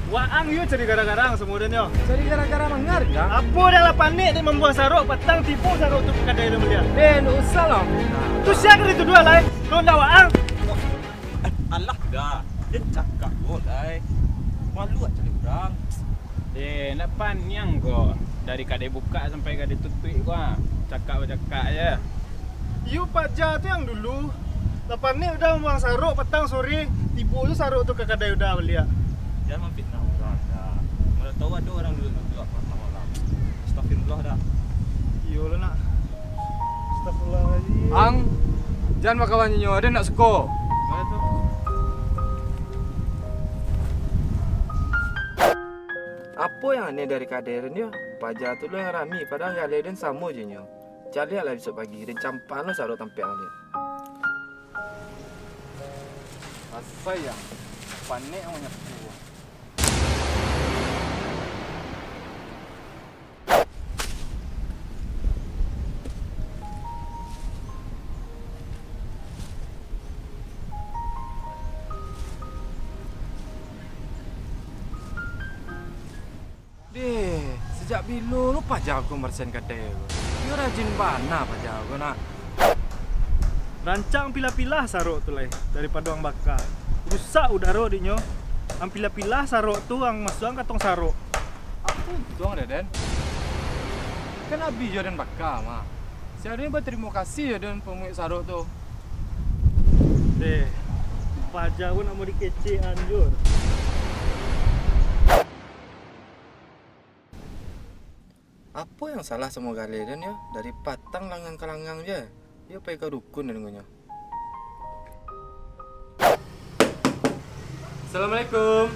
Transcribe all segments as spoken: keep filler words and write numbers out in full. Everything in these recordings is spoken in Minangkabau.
Waang yo cari gara-gara samo den yo. Cari gara-gara manga, Dang? Apo den lah panek dek mambuang sarok, patang tibo sarok tu ka kadai den baliak? Eh, ndak usah lah. Tu sia ka dituduah lai? Kalau ndak waang. Eh, alah, Da. Den cakak ko lai. Malu caliak urang. Eh, ndak paniang ko. Dari kadai bukak sampai kadai tutuik ko, ah. Cakak bacakak se. Iyo, paja tu nan dulu. Lah panek Uda mambuang sarok patang sore, tibo tu sarok tu ka kadai Uda baliak. Jan mamfitnah urang, Da. Mano tau ado urang duduak-duduak malam-malam. Astagfirullah, Da. Iyo lah, nak. Astagfirullahaladzim. Ang, jan bakawan inyo, den ndak suko. Mano tu? Apo nan aneh dari kadai den yo? Paja tu lo nan rami, padahal galeh den samo jo inyo. Caliaklah bisuak pagi, den campaklah sarok tampek ang tu. Asai ang, panek ang manyapu. Deh, sajak bilo lo paja ko mambarasiahan kadai ko? Iyo rajin bana paja ko, nak. Rancak ang pilah-pilah sarok tu lai, daripado ang baka. Rusak udaro dinyo. Ang pilah-pilah sarok tu, ang masuakan ka tong sarok. Apo untuang dek den? Kan abih jo den baka mah. Saharusnyo batarimo kasih jo den pamuik sarok tu. Deh, paja ko nak mau dikecekan jo. Apo nan salah samo galeh den yo? Dari patang langang ka langang je. Iyo pai ka dukun den nyo. Assalamualaikum.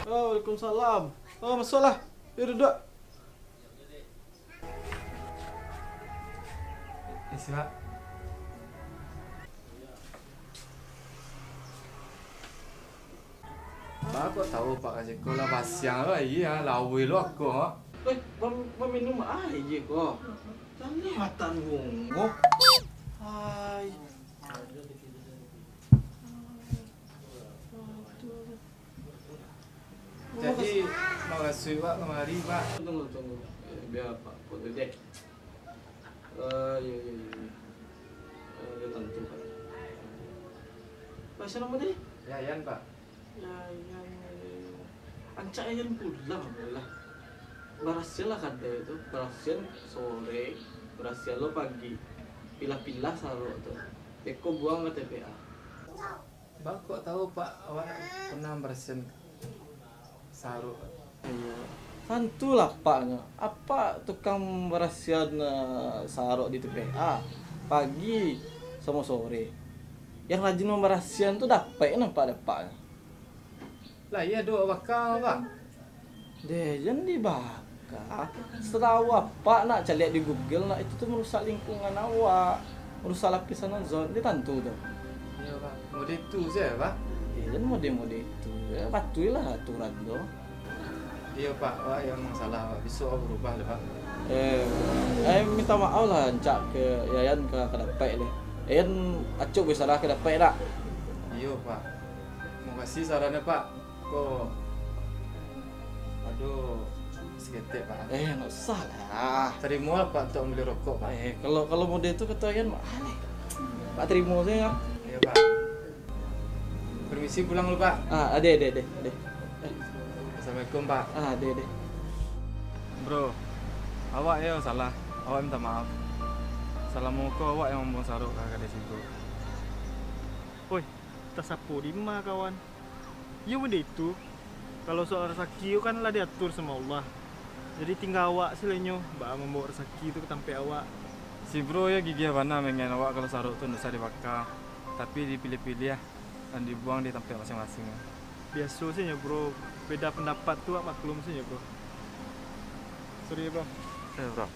Oh, waalaikumsalam. Oh, masuaklah. Yo, duduak. Isi, Pak. Pak, kok tahu Pak ka siko lah basiang lah, iyo, laweh lo ako, ha. Eh, mem-, maminum aia ko. Jaleh matan bungo. Ai. Jadi, makasih, Pak, kamari, Pak. Tunggu, tunggu. Eh, bia Pak, kok tu deh. Eh, yo, yo, yo, yo. Eh, yo, tantu, Pak. Pak, sia namo tadi? Yayan, Pak. Yayan, yo, yo, yo. Rancak Yayan pulang, lah. Barasiahlah kadai tu, barasiahan sore, barasiah lo pagi. Pilah-pilah sarok tu. Beko buang ka T P A. Baa kok tahu, Pak, awak pernah barasiahan sarok? Iyo. Tantulah, Pak, nyo. Apak tukang barasiahan, eh, sarok di T P A. Pagi samo sore. Yang rajin mambarasiahan tu dapek nyo, Pak, dapek nyo. Lah, iyo, dek awak baka, Pak. Deh, jan dibaka. Satahu apak nak caliak di Google, nak itu tu marusak lingkungan awak, marusak lapisan ozon, itu tantu tu. Iyo, Pak. Mode itu sajo, Pak. Eh, jan mode-mode itu. Eh, patuilah aturan tu. Iyo, Pak. Awak yang salah, Pak. Bisuak awak barubah lah, Pak. Eh, eh, minta maaf lah, rancak ka Yayan ka, ka dapek leh. Yayan acok basalah ka dapek dak? Iyo, Pak. Makasih sarannyo, Pak. Ko ado saketek, Pak. Eh, ndak usah lah. Tarimolah, Pak, untuak mambali rokok, Pak. Eh, kalau, kalau mode tu kato Yayan, ah, ni. Pak tarimo sajo. Iyo, Pak. Permisi pulang dulu, Pak. Ah, ade, ade, ade, ade. Eh. Assalamualaikum, Pak. Ah, ade, ade. Bro, awak yo salah. Awak minta maaf. Salamo ko awak yang mambuang sarok ka kadai siko. Oi, tasapo dima, kawan. Iyo mode itu, kalau soal rasaki tu kan lah diatur samo Allah. Jadi tingga awak se lai nyo baa mambaok rasaki tu ka tampek awak. Si bro yo gigiah bana mangingatkan awak kalau sarok tu ndak usah dibaka, tapi dipiliah-piliah dan dibuang di tampek masing-masing. Biaso se nyo, bro, beda pandapat tu awak maklum se nyo, bro. Sorry, bro. Eh, bro.